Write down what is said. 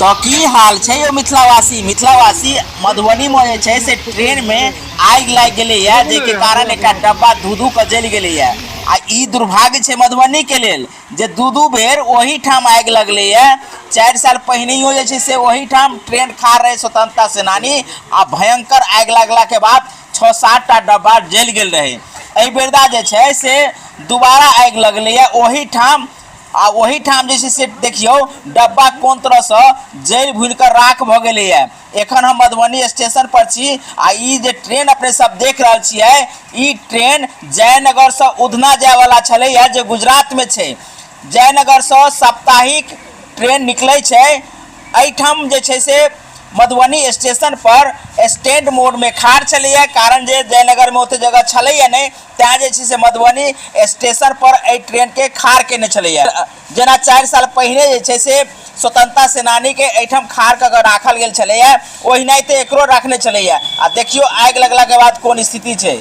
तऽ की हाल छै यौ मिथिलावासी? मिथिलावासी, मधुबनीमे जे छै से ट्रेनमे आगि लागि गेलैए, जाहिके कारण एकटा डब्बा धू धू कऽ जलि गेलैए। आ ई दुर्भाग्य छै मधुबनीके लेल जे दू दू बेर ओहिठाम आगि लगलैए। 4 साल पहिनहियो जे छै से ओहिठाम ट्रेन खाड़ रहै स्वतंत्रता सेनानी, आ भयंकर आगि लगलाके बाद 6-7 टा डब्बा जलि गेल रहै। एहि बेरदा जे छै से दोबारा आगि लगलैए ओहिठाम, आ ओहिठाम जे छै से देखियौ, डब्बा कोन तरहसँ जरि भुनि कऽ राख भऽ गेलैए। एखन हम मधुबनी स्टेशन पर छी आ ई जे ट्रेन अपने सब देख रहल छियै, ई ट्रेन जयनगरसँ उधना जायवला छलैए, जे गुजरातमे छै। जयनगरसँ साप्ताहिक ट्रेन निकलै छै। एहिठाम जे छै से मधुबनी स्टेशन पर स्टैंड मोडमे खाड़ छलैए, कारण जे जयनगरमे ओते जगह छलैए नहि, तैँ जे छै से मधुबनी स्टेशन पर एहि ट्रेनके खाड़ केने छलैए। जेना 4 साल पहिने जे छै से स्वतंत्रता सेनानीके एहिठाम खाड़ कऽ कऽ राखल गेल छलैए, ओहिनाहिते एकरो राखने छलैए। आ देखियौ, आगि लगलाके बाद कोन स्थिति छै।